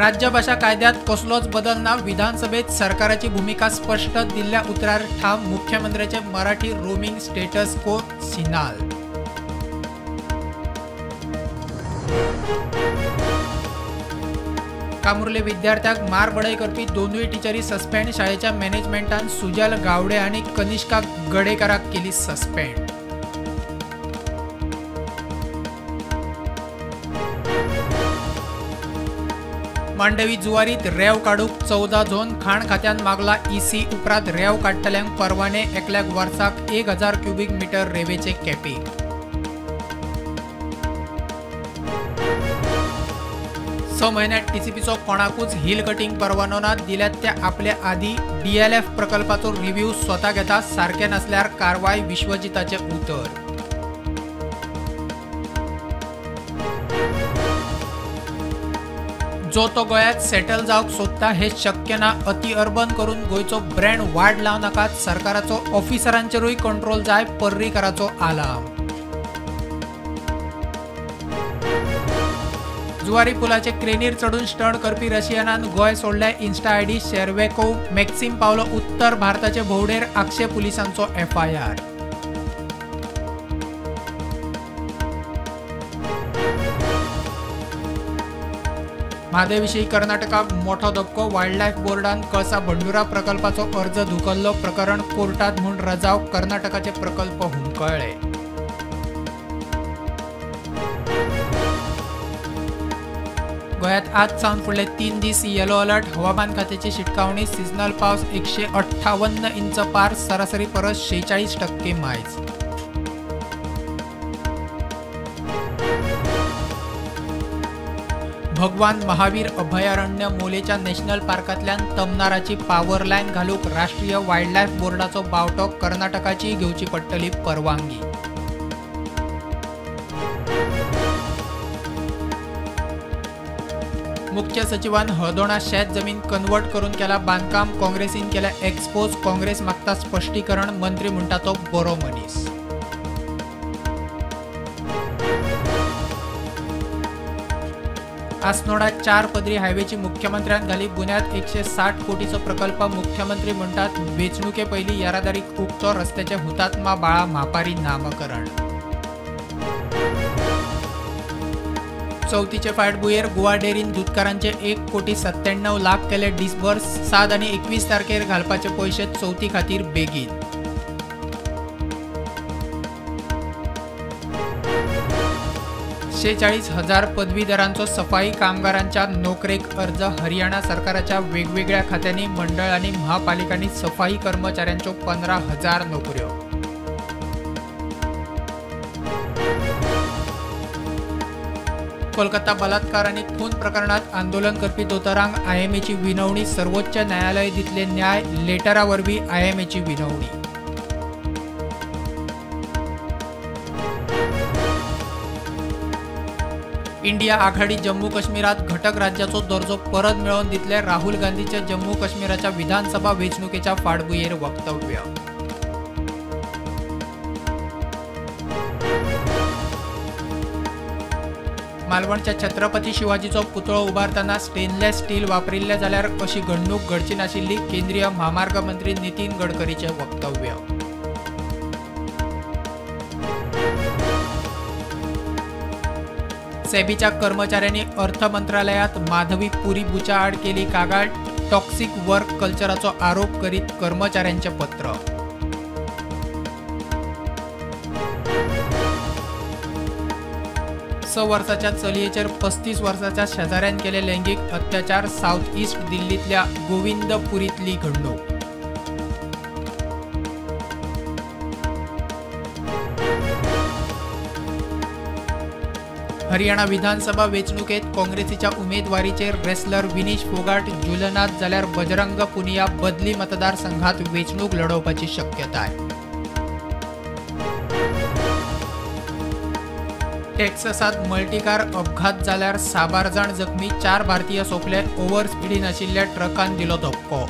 राज्यभाशा कायद्यात कसलोच बदल ना, विधानसभेत सरकाराची भूमिका स्पष्ट, दिल्ल्या उतरार ठाम, मुख्यमंत्र्याचे मराठी रोमिंग स्टेटस को सिनाल। कामुर्ले विद्यार्थ्याक मारबडय करपी दोनूय टिचरी सस्पेंड, शाळेच्या मॅनेजमेंटान सुजल गावडे आनी कनिष्का गडेकराक केली सस्पेंड। मांडवी जुवारीत रेंव काडूंक 14 झोन, खाण खात्यान मागला ईसी, उपरांत रेंव काडटल्यांक परवाने, एकल्याक वर्साक 1000 क्युबीक मिटर रेंवेचे कॅपींग। 6 म्हयन्यात टीसीपीचो कोणाकूच हिल कटिंग परवानो ना, दिल्यात ते आपले आदी, डीएलएफ प्रकल्पाचो रिव्ह्यू स्वता घेता, सारकें नासल्यार कारवाय, विश्वजिताचें उतर। जो तो गोंयांत सेटल जावंक सोदता हें शक्य ना, अति अर्बन करून गोंयचो ब्रँड वाड लावं नाकात, सरकाराचो ऑफिसरांचेरूय कंट्रोल जाय, पर्रीकाराचो आलाम। जुवारी पुलाचे क्रेनीर चडून स्टंट करपी रशियनान गोंय सोडलें, इन्स्टा आयडी शेरवेकोव मॅक्सिम पावलो उत्तर भारताचे भोंवडेर, आगशे पुलिसांचो एफआयआर। म्हादय विशीं कर्नाटकाक मोठो धपको, वायल्ड लायफ बोर्डान कळसा भंडुरा प्रकल्पाचो अर्ज धुकल्लो, प्रकरण कोर्टात म्हूण रजाव, कर्नाटकाचे प्रकल्प हुमकळ्ळे। गोंयांत आज सावन फुडले 3 दीस येलो अलर्ट, हवामान खात्याची शिटकावणी, सिजनल पावस 158 इंच पार, सरासरी परस 46% मायज। भगवान महावीर अभयारण्य मोलेच्या नॅशनल पार्कांतल्यान तमनाराची पावर लायन घालूंक राष्ट्रीय वायल्ड लायफ बोर्डाचो बावटो, कर्नाटकाचीय घेवची पडटली परवानगी। मुख्य सचिवान हळदोणा शेत जमीन कन्वर्ट करून केला बांदकाम, काँग्रेसीन केल्या एक्सपोज, काँग्रेस मागता स्पश्टीकरण, मंत्री म्हणटा तो बरो मनीस। आसनोडा 4 पदरी हायवेची मुख्यमंत्र्यान घाली बुन्याद, 160 कोटीचो प्रकल्प, मुख्यमंत्री म्हणटात वेंचणुके पयलीं येरादारीक उक्तो, रस्त्याचे हुतात्मा बाळा म्हापारी नामकरण। चवथीचे फाटभुंयेर गोवा डेअरीन दुदकारांचे 1,97,00,000 केले डिसबर्स, 7 आनी 21 तारखेर घालपाचे पयशे चवथी खातीर बेगीन। 46,000 पदवीधरांचो सफाई कामगारांच्या नोकरेक अर्ज, हरियाणा सरकाराच्या वेगवेगळ्या खात्यांनी, मंडळांनी, महापालिकांनी सफाई कर्मचाऱ्यांच्यो 15,000 नोकऱ्यो। कोलकाता बलात्कार आनी खून प्रकरणात आंदोलन करपी दोतोरांक आयएमएची विनवणी, सर्वोच्च न्यायालय दितले न्याय, लेटरा वरवीं आयएमएची विनवणी। इंडिया आघाडी जम्मू काश्मीरात घटक राज्याचो दर्जो परत मेळोवन दितले, राहुल गांधीच्या जम्मू काश्मीराच्या विधानसभा वेंचणुकेच्या फाटभुंयेर वक्तव्य। मालवणच्या छत्रपती शिवाजीचो पुतळो उबारतना स्टेनलेस स्टील वापरिल्लें जाल्यार अशी घडणूक घडची नाशिल्ली, केंद्रीय म्हामार्ग मंत्री नितीन गडकरीचें वक्तव्य। सेबीच्या कर्मचाऱ्यांनी अर्थ मंत्रालयात माधवी पुरी बुचा आड केली कागाळ, टॉक्सिक वर्क कल्चराचो आरोप करीत कर्मचाऱ्यांचें पत्र। 6 वर्साच्या चलयेचेर 35 वर्साच्या शेजाऱ्यान केले लैंगीक अत्याचार, सावथ ईस्ट दिल्लींतल्या गोविंदपुरींतली घडणूक। हरियाणा विधानसभा वेंचणुकेत काँग्रेसीच्या उमेदवारीचेर रेसलर विनेश फोगाट जुलनात जाल्यार बजरंग पुनिया बदली मतदारसंघात वेंचणूक लढोवपाची शक्यताय। टेक्सासात मल्टीकार अपघात जाल्यार साबार जाण जखमी, 4 भारतीय सोंपले, ओव्हर स्पिडीन आशिल्ल्या ट्रकान दिलो धपको।